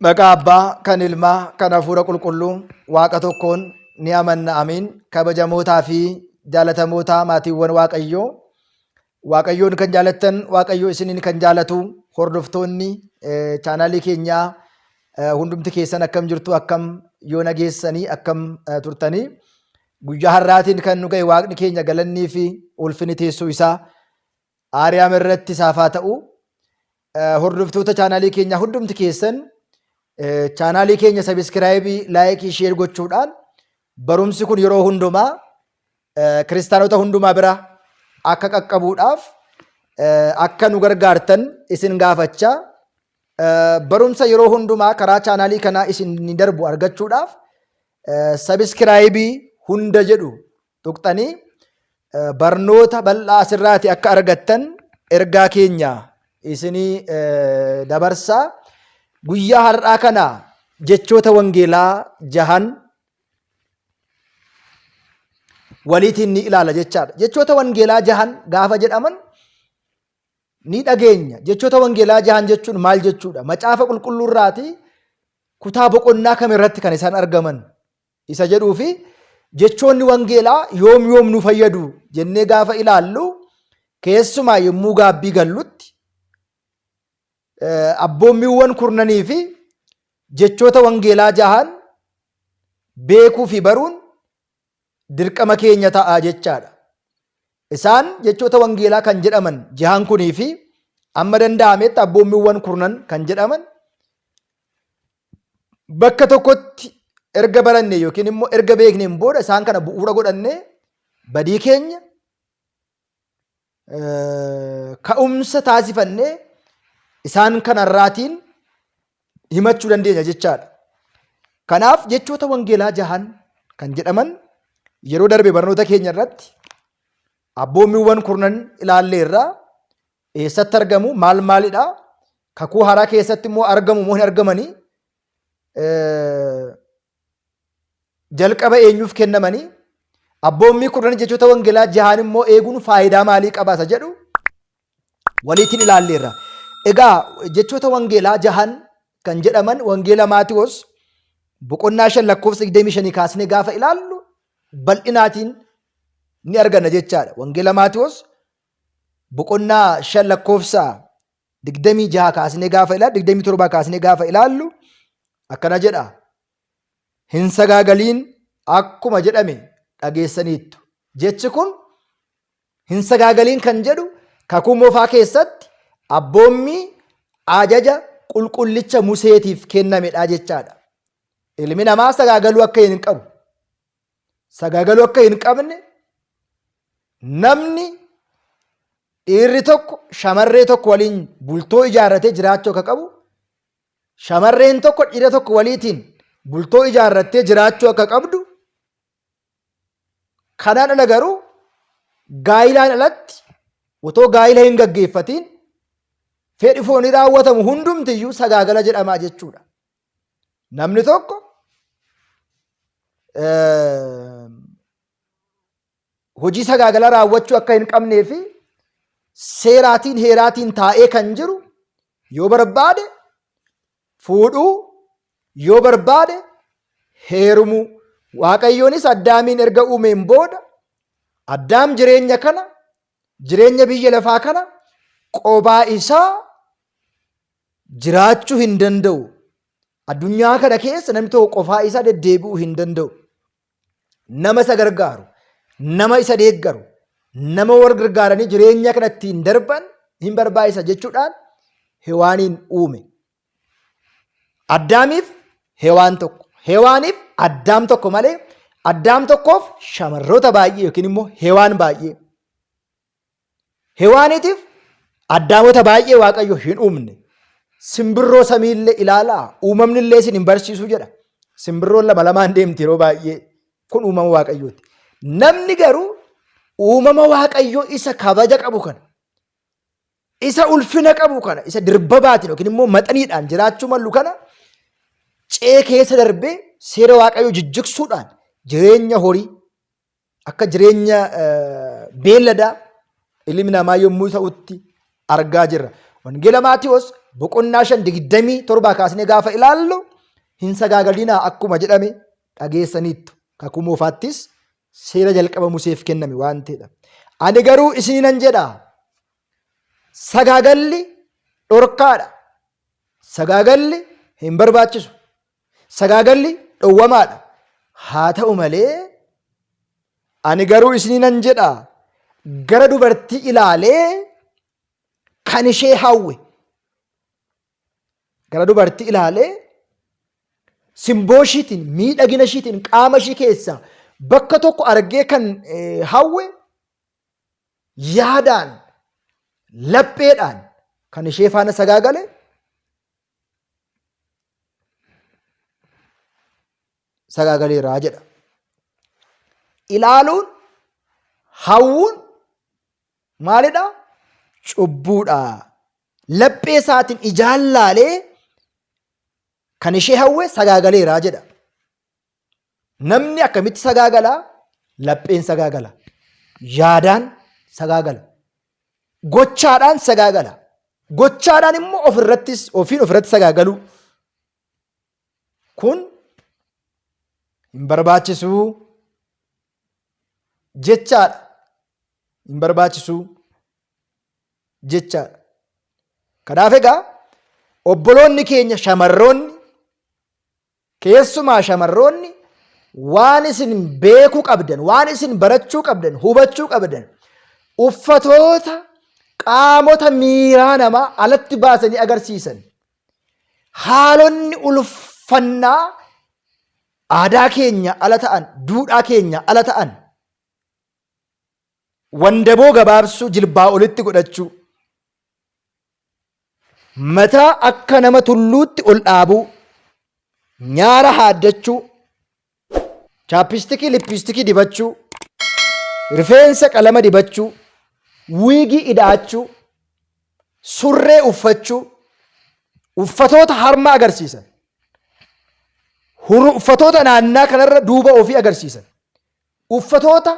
Maqaa Abbaa, kan Ilmaa, kan Hafuura Qulqulluu, Waaqa tokkoon ni amanna amiin. Kabajamootaa fi jaalatamootaa maatiiwwan Waaqayyoo, Waaqayyoon kan jaalattan, Waaqayyoo isiniin kan jaalatu, hordoftoonni chaanaalii keenyaa hundumti keessan akkam jirtu, akkam yoo nageessanii, akkam turtanii? Guyyaa har'aatiin kan nu ga'e Waaqni keenya galannii fi ulfinni teessoo isaa Aariyaam irratti isaaf haa ta'u. Hordoftoota chaanaalii keenyaa hundumti keessan chaanaalii keenya sabiskiraayibii, laayikii, sheer gochuudhaan barumsi kun yeroo hundumaa kiristaanota hundumaa bira akka qaqqabuudhaaf akka nu gargaartan isin gaafachaa, barumsa yeroo hundumaa karaa chaanaalii kanaa isin ni darbu argachuudhaaf sabiskiraayibii hunda jedhu tuqxanii barnoota bal'aa asirraati akka argattan ergaa keenya isinii dabarsaa. Guyyaa har'aa kana jechoota wangeelaa jahan waliitiin ni ilaala jechaadha. Jechoota wangeelaa jahan gaafa jedhaman ni dhageenya. Jechoota wangeelaa jahan jechuun maal jechuudha? Macaafa qulqulluu irraati kutaa boqonnaa kam irratti kan isaan argaman isa jedhuu fi jechoonni wangeelaa yoom yoom nu fayyadu jennee gaafa ilaallu, keessumaa yommuu gaabbii gallutti abboommiiwwan kurnanii fi jechoota wangeelaa jahan beekuu fi baruun dirqama keenya ta'a jechaadha. Isaan jechoota wangeelaa kan jedhaman jahan kunii fi amma danda'ametti abboommiiwwan kurnan kan jedhaman bakka tokkotti erga baranne yookiin immoo erga beekneen booda isaan kana bu'uura godhannee badii keenya ka'umsa taasifannee isaan kanarraatiin himachuu dandeenya jechaadha. Kanaaf jechoota wangeelaa jahan kan jedhaman yeroo darbe barnoota keenya irratti abboommiiwwan kurnan ilaalleerra. Eessatti argamu, maal maalidha, kakuu haaraa keessatti immoo argamu moo hin argamanii, jalqaba eenyuuf kennamanii, abboommii kurnan jechoota wangeelaa jahaan immoo eeguun faayidaa maalii qaba isa jedhu waliitiin ilaalleerra. Egaa jechoota wangeelaa jahan kan jedhaman wangeela Maatiwoos boqonnaa 5 lakkoofsa 25 kaasnee gaafa ilaallu bal'inaatiin ni arganna jechaadha. Wangeela Maatiwoos boqonnaa 5 lakkoofsa 26 kaasnee gaafa ilaallu, 27 kaasnee gaafa ilaallu akkana jedha. Hin sagaagaliin akkuma jedhame dhageessaniittu. Jechi kun hin sagaagaliin kan jedhu kakuu moofaa keessatti abboommii ajaja qulqullicha Museetiif kennamedha jechaadha. Ilmi namaa sagaagaluu akka hin qabu. Sagaagaluu akka hin qabne, namni dhiirri tokko shamarree tokko waliin bultoo ijaarratee jiraachuu akka qabu, shamarreen tokko dhiira tokko waliitiin bultoo ijaarrattee jiraachuu akka qabdu, kanaan ala garuu gaayilaan alatti otoo gaayila hin gaggeeffatiin fedhi foonii raawwatamu hundumtiyyuu sagaagala jedhamaa jechuudha. Namni tokko hojii sagaagalaa raawwachuu akka hin qabnee fi seeraatiin heeraatiin taa'ee kan jiru yoo barbaade fuudhuu, yoo barbaade heerumuu. Waaqayyoonis Addaamiin erga uumeen booda Addaam jireenya kana, jireenya biyya lafaa kana qobaa isaa jiraachuu hin danda'u. Addunyaa kana keessa namni tokko qofaa isaa deddeebi'uu hin danda'u. Nama isa gargaaru, nama isa deeggaru, nama wal gargaaranii jireenya kana ittiin darban hin barbaachisa jechuudhaan Hewaaniin uume. Addaamiif Hewaan tokko, Hewaaniif Addaam tokko malee Addaam tokkoof shamarroota baay'ee yookiin immoo Hewaan baay'ee. Hewaaniitiif Addaamota baay'ee Waaqayyo hin uumne. Simbirroo samiillee ilaalaa, uumamni illee isin hin barsiisu jedha. Simbirroon lama lamaan deemti yeroo baay'ee. Kun uumama Waaqayyooti. Namni garuu uumama Waaqayyoo isa kabaja qabu kana, isa ulfina qabu kana, isa dirbabaatiin yookiin immoo maxaniidhaan jiraachuu malu kana cee keessa darbee seera Waaqayyoo jijjigsuudhaan jireenya horii akka jireenya beelladaa ilmi namaa yommuu ta'utti argaa jirra. Wangeela Maatiyoos boqonnaa 5 27 kaasnee gaafa ilaallu hin sagaagalinaa akkuma jedhame dhageessaniittu. Kakuu moofaattis seera jalqaba Museef kenname waan ta'edha. Ani garuu isiniinan jedha sagaagalli dhorkaadha. Sagaagalli hin barbaachisu. Sagaagalli dhowwamaadha. Haa ta'u malee ani garuu isiniinan jedha gara dubartii ilaalee kan ishee hawwe gara dubartii ilaalee simboo ishiitiin miidhagina ishiitiin qaama ishii keessaa bakka tokko argee kan hawwe yaadaan lapheedhaan kan ishee faana sagaagale sagaagaleera jedha. Ilaaluun hawwuun maalidha? Cubbuudha. Laphee isaatiin ijaan laalee kan ishee hawwe sagaagaleera jedha. Namni akkamitti sagaagala? Lapheen sagaagala. Yaadaan sagaagala. Gochaadhaan sagaagala. Gochaadhaan immoo ofirrattis ofiin ofirratti sagaagaluu. Kun hin barbaachisuu jechaadha. Hin barbaachisuu jechaadha. Kanaaf egaa obboloonni keenya shamarroonni Keessumaa shamarroonni waan isin beekuu qabdan, waan isin barachuu qabdan, hubachuu qabdan, uffatoota qaamota miiraa namaa alatti baasanii agarsiisan, haalonni ulfannaa aadaa keenya ala ta'an, duudhaa keenya ala ta'an, wandaboo gabaabsuu jilbaa olitti godhachuu, Mataa akka nama tulluutti ol dhaabuu, nyaara haaddachuu, chaappistikii lippistikii dibachuu, rifeensa qalama dibachuu, wiigii ida'achuu, surree uffachuu, uffatoota harma agarsiisan, uffatoota naannaa kanarra duuba ofii agarsiisan, uffatoota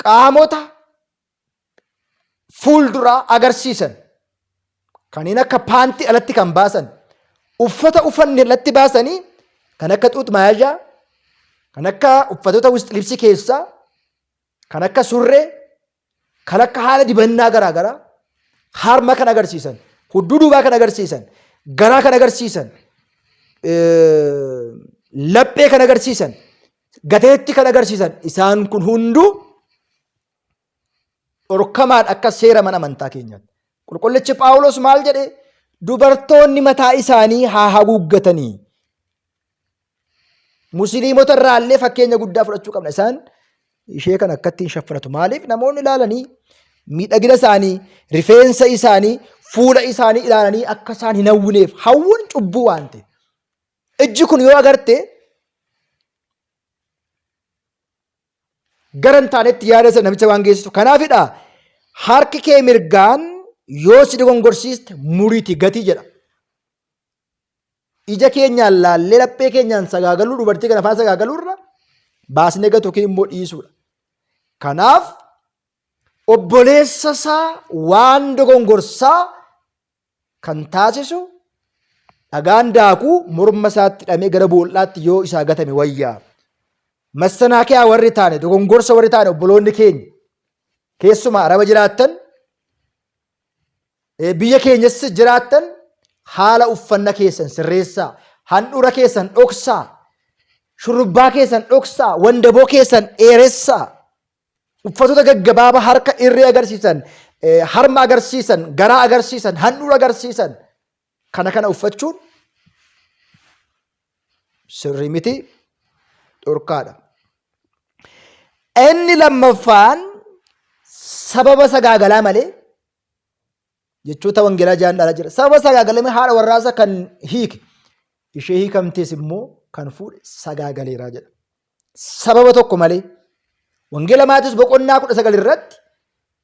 qaamota fuulduraa agarsiisan kanneen akka paantii alatti kan baasan uffata uffanni alatti baasanii kan akka xuut maayajaa kan akka uffatoota wisxilibsii keessaa kan akka surree kan akka haala dibannaa garaagaraa harma kan agarsiisan hudduu duubaa kan agarsiisan garaa kan agarsiisan laphee kan agarsiisan gateetti kan agarsiisan isaan kun hunduu dhorkamaadha akka seera mana amantaa keenyaatti. Qulqullichi Phaawulos maal jedhe? Dubartoonni mataa isaanii haa haguuggatanii. Musliimota irraa illee fakkeenya guddaa fudhachuu qabna. Isaan ishee kan akkatti hin shaffanatu. Maaliif namoonni ilaalanii miidhagina isaanii, rifeensa isaanii, fuula isaanii ilaalanii akka isaan hin hawwineef hawwuun cubbuu waan ta'eef. Ijji kun yoo agarte gara hin taanetti yaada isa namicha waan geessisu. Kanaafidha harki kee mirgaan yoo si dogongorsiiste muriiti gatii jedha. Ija keenyaan laallee laphee keenyaan sagaagaluu dubartii kana afaan sagaagaluurra baasnee gatu yookiin immoo dhiisuudha. Kanaaf obboleessa isaa waan dogongorsaa kan taasisu dhagaan daakuu morma isaatti hidhamee gara boollaatti yoo isaa gatame wayyaa. Massanaakiyaa warri taane dogongorsa warri taane obboloonni keenya keessumaa araba jiraattan biyya keenyas jiraattan haala uffanna keessan sirreessaa handhuura keessan dhoksaa shurrubbaa keessan dhoksaa wandaboo keessan dheeressaa Uffatoota gaggabaaba harka irree agarsiisan, harma agarsiisan, garaa agarsiisan, handhuura agarsiisan kana kana uffachuun sirrii miti dhorkaadha. Inni lammaffaan sababa sagaagalaa malee jechoota wangeelaa ja'an dhaalaa jira. Sababa sagaagalamee haadha warraasa kan hiike ishee hiikamtees immoo kan fuudhe sagaagaleeraa jedha. Sababa tokko malee wangeela Maatiyoos boqonnaa 19 irratti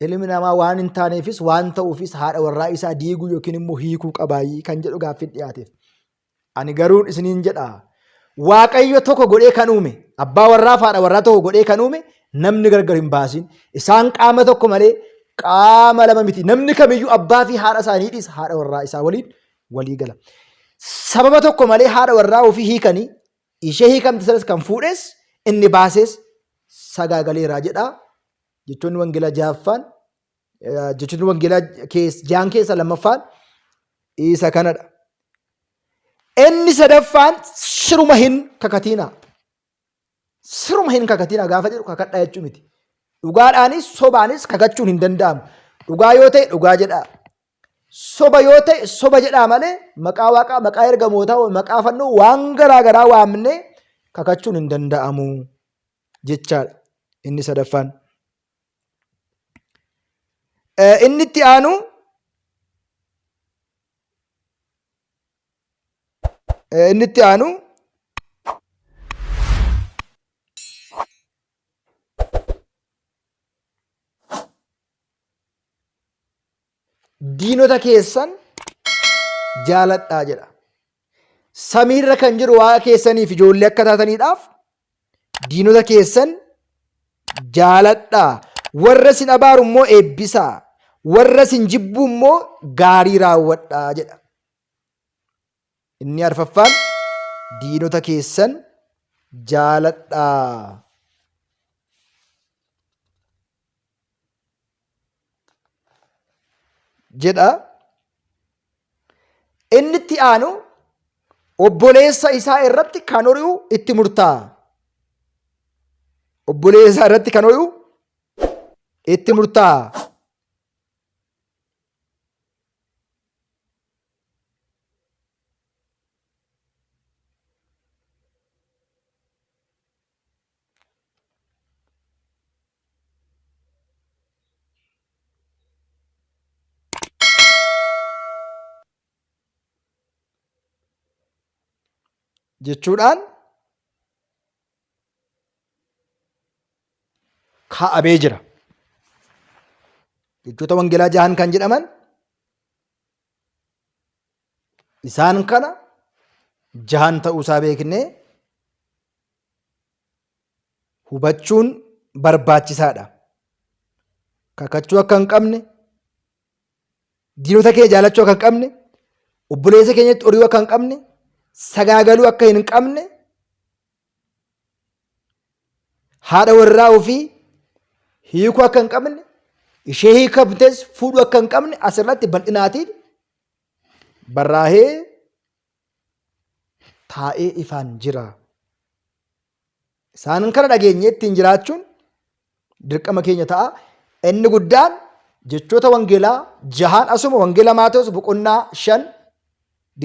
ilmi namaa waan hin taaneefis waan ta'uufis haadha warraa isaa diiguu yookiin immoo hiikuu qabaayii kan jedhu gaaffiin dhiyaateef. Ani garuu isiniin jedha Waaqayyo tokko godhee kan uume abbaa warraa fi haadha warraa tokko godhee kan uume namni gargar hin baasin isaan qaama tokko malee qaama lama miti. Namni kamiyyuu abbaa fi haadha isaanii dhiisa haadha warraa isaa waliin walii gala. Sababa tokko malee haadha warraa ofii hiikanii ishee hiikamte sanas kan fuudhes inni baases sagaagaleera jedha. Jechoonni wangeelaa ja'affaan jechoonni wangeelaa ja'an keessaa lammaffaan isa kanadha. Inni sadaffaan siruma hin kakatiinaa. Siruma hin kakatinaa gaafa jedhu kakadhaa jechuu miti. Dhugaadhaanis sobaanis kakachuun hin danda'amu. Dhugaa yoo ta'e dhugaa jedhaa. Soba yoo ta'e soba jedhaa malee maqaa waaqaa, maqaa ergamootaa, maqaa fannoo waan garaa garaa waamnee kakachuun hin danda'amu jechaadha. Inni sadaffaan. Inni itti aanu Inni itti aanu diinota keessan jaaladhaa jedha. Samiirra kan jiru waaqa keessaniif ijoollee akka taataniidhaaf diinota keessan jaaladhaa. Warra isin abaaru immoo eebbisaa. Warra isin jibbu immoo gaarii raawwadhaa jedha. Inni arfaffaan diinota keessan jaaladhaa. Jedha. Inni itti aanu obboleessa isaa irratti kan ori'u itti murtaa'a. Obboleessa isaa irratti kan ori'u itti murtaa'a. Jechuudhaan kaa'amee jira. Jechoota wangeelaa jahan kan jedhaman isaan kana jahan ta'uusaa beeknee hubachuun barbaachisaadha. Kakachuu akka hin qabne, diinota keenya jaalachuu akka hin qabne, obboleessa keenyatti ori'uu akka hin qabne, sagaagaluu akka hin qabne, haadha warraa ofii hiikuu akka hin qabne, ishee hiikamtes fuudhuu akka hin qabne asirratti bal'inaatiin barraa'ee taa'ee ifaan jira. Isaan kana dhageenyee ittiin jiraachuun dirqama keenya ta'a. Inni guddaan jechoota wangeelaa jahaan asuma wangeela Maatewos boqonnaa 5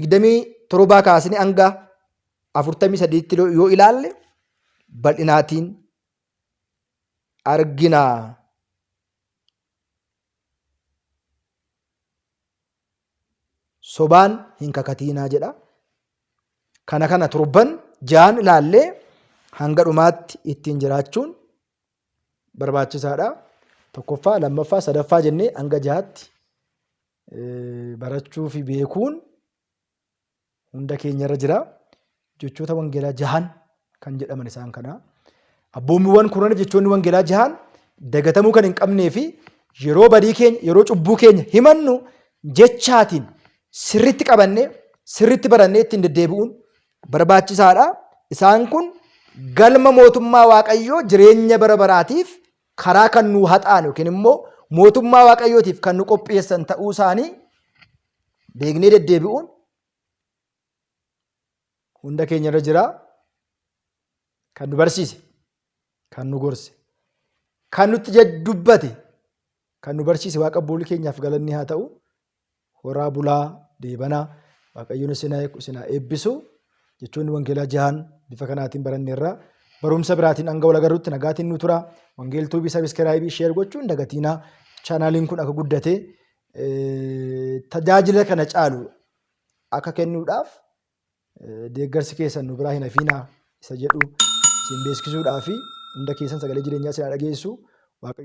27 kaasnee hanga 43tti yoo ilaalle bal'inaatiin argina. Sobaan hin kakatiinaa jedha. Kana kana torban ja'an ilaallee hanga dhumaatti ittiin jiraachuun barbaachisaadha. Tokkoffaa, lammaffaa, sadaffaa jennee hanga jahaatti barachuu fi beekuun hunda keenya irra jira. Jechoota wangeelaa jahan kan jedhaman isaan kana. Abboommiiwwan kurnan jechoonni wangeelaa jahan dagatamuu kan hin qabnee fi yeroo badii keenya, yeroo cubbuu keenya himannu jechaatiin sirriitti qabannee, sirriitti barannee ittiin deddeebi'uun barbaachisaadha. Isaan kun galma mootummaa Waaqayyoo jireenya bara baraatiif karaa kan nu haxaan yookiin immoo mootummaa Waaqayyootiif kan nu qopheessan ta'uu isaanii beeknee deddeebi'uun hunda keenya irra jira. Kan nu barsiise, kan nu gorse, kan nutti dubbate, kan nu barsiise Waaqa abboolii keenyaaf galanni haa ta'u. Horaa bulaa deebanaa Waaqayyoon isin haa eebbisu. Jechoonni wangeelaa jahan bifa kanaatiin baranneerra. Barumsa biraatiin hanga wal agarrutti nagaatiin nu tura. Wangeel tuubii sabiskiraayibii sheer gochuun dagatiinaa. Chaanaaliin kun akka guddate tajaajila kana caalu akka kennuudhaaf deeggarsi keessan nu biraa hin hafiinaa isa jedhu isin beeksisuudhaa fi hunda keessan sagalee jireenyaa isin haa dhageessu. Waaqayyo